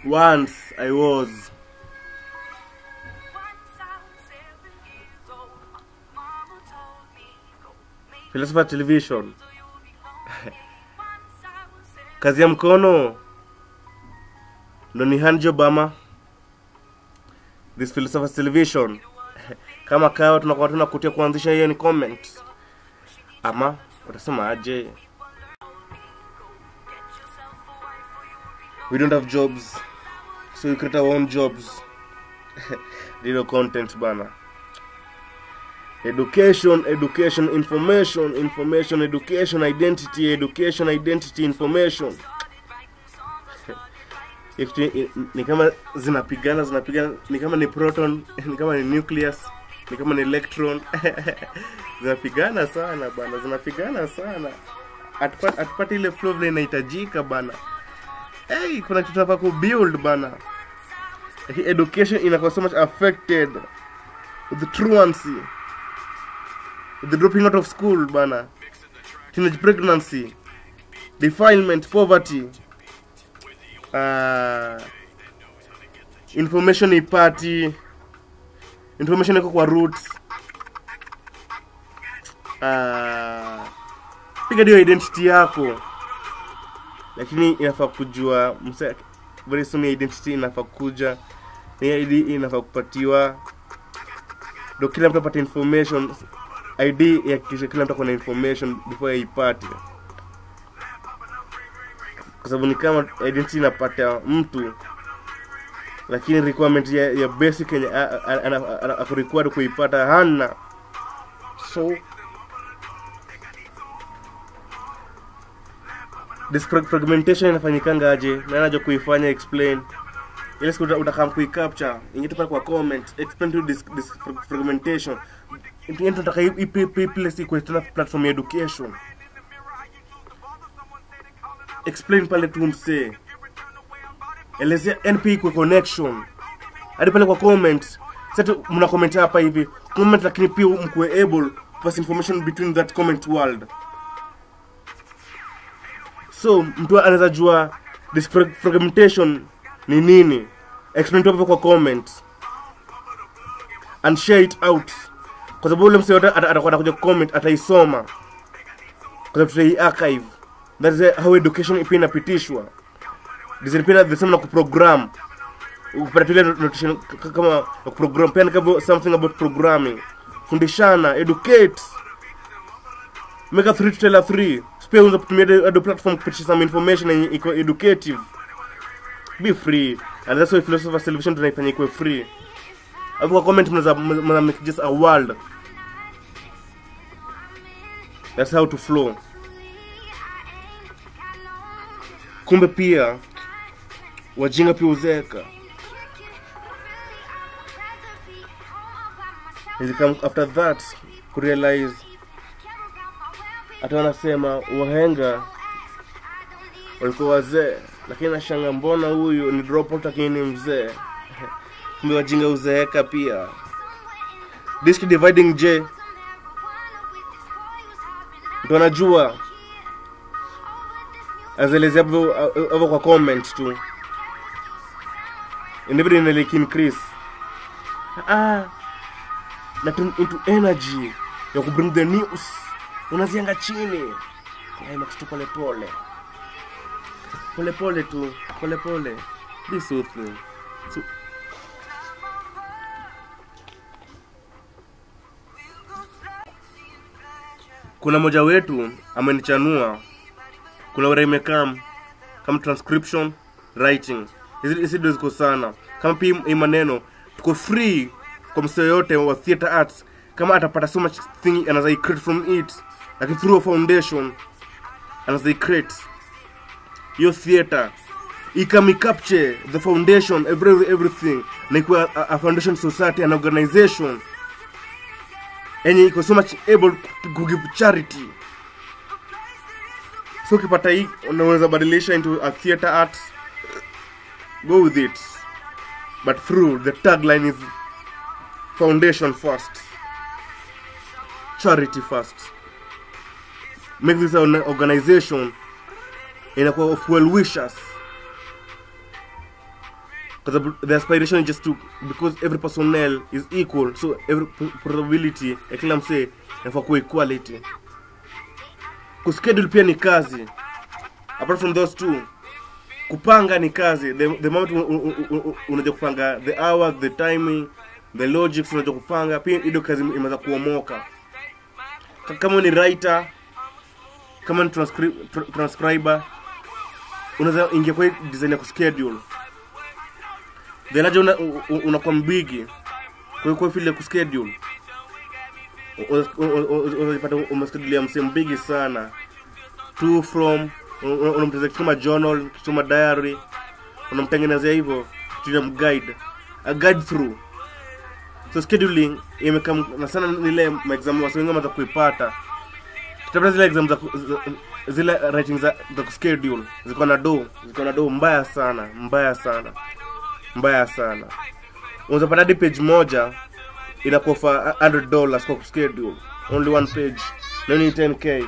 Once I was Philosopher Television. Kazi ya mkono ndo ni handjob ama this Philosopher's Television. Kama kawa tunakuwa tunakutia kuanzisha hiyo ni comment. Ama utasema aje? We don't have jobs, so we create our own jobs. Little content bana. Education, education, information, information, education, identity, education, identity, information. Ni kama zinapigana, ni kama ni proton, ni kama ni nucleus, ni kama ni electron. Zinapigana sana bana, zinapigana sana. Atupati ile flow vile inahitajika bana. Hey, kuna kitu tunafaa ku build bana. Education inakuwa so much affected with the truancy, with the dropping out of school bana, teenage pregnancy, defilement, poverty, information ipati, information iko kwa roots. Piga ndio identity yako, lakini inafaa kujua mse very soon identity inafaa kuja, ni ID inafaa kupatiwa ndio kila mtu apate information. ID ya kisha kila mtu akona information before aipate, kwa sababu ni kama identity inapata mtu, lakini requirement ya basic yenye ako required kuipata hana. So this fragmentation inafanyikanga aje? Na anajua kuifanya explain. Ile siku utakam kuicapture, ingia tu pale kwa comment, explain to this fragmentation. Ndio tunataka hii place ikuwe tena platform ya education. Explain pale tu msee. Elezea NP kwa connection. Hadi pale kwa comment. Sasa mna comment hapa hivi. Comment lakini pia mkuwe able pass information between that comment world. So mtu anaweza jua this fragmentation ni nini. Explain tu hapo kwa comment and share it out, kwa sababu ule msee yote atakuwa anakuja comment ataisoma, kwa sababu tutai archive. That is how education ipi inapitishwa. Design pia the same na kuprogram, ukipata ile notation kama kuprogram pia ni kama something about programming. Fundishana, educate, make a 3 to tell a 3. Pia unaweza kutumia the platform kupitisha some information yenye iko educative. Be free, and that's why Philosopher's Television tunaifanya ikuwe free. Hapo kwa comment mnaweza make just a world. That's how to flow. Kumbe pia wajinga pia uzeka. And after that kurealize hata wanasema wahenga walikuwa wazee, lakini nashanga mbona huyu ni dropout lakini ni mzee. Kumbe wajinga uzeeka pia. Disk dividing J, mtu anajua azeleze hapo kwa comment tu, and everything like increase na turn into energy ya ku bring the news. Unazianga chini climax tu pole pole pole pole tu pole pole. Be soothing. So kuna moja wetu amenichanua, kuna wale imekam kama transcription writing, hizi ndio ziko sana. Kama pia maneno tuko free kwa msee yote wa theater arts, kama atapata so much thing anaweza create from it, lakini through a foundation anaweza create your theater ikami capture the foundation everything, na ikuwa a foundation society and organization enye iko so much able to give charity. So ukipata hii unaweza badilisha into a theater art, go with it, but through the tagline is foundation first, charity first. Make this an organization inakuwa of well wishers. Because the aspiration is just to, because every personnel is equal, so every probability ya kila msee inafaa kuwa equality. Kuschedule pia ni kazi. Apart from those two, kupanga ni kazi. The moment unajua kupanga the hour, the timing, the logics, unajua kupanga pia, hiyo kazi imeweza kuomoka. Kama ni writer, kama ni transcriber, unaweza ingia kwa hii design ya kuschedule. The larger unakuwa mbigi kwa hiyo kwa vile kuschedule, unajipata umeschedule ya msee mbigi sana to from unamtengenezea kitu kama journal, kitu kama diary, unamtengenezea hivyo kitu ya mguide, a guide through. So scheduling imekam na sana ni ile ma exam watu wengi wameweza kuipata. Tutapata zile exam zile writing za kuschedule ziko na do mbaya sana, mbaya sana, mbaya sana. Unaweza pata hadi page moja inakufa $100 kwa kuschedule, only one page, na ni 10K.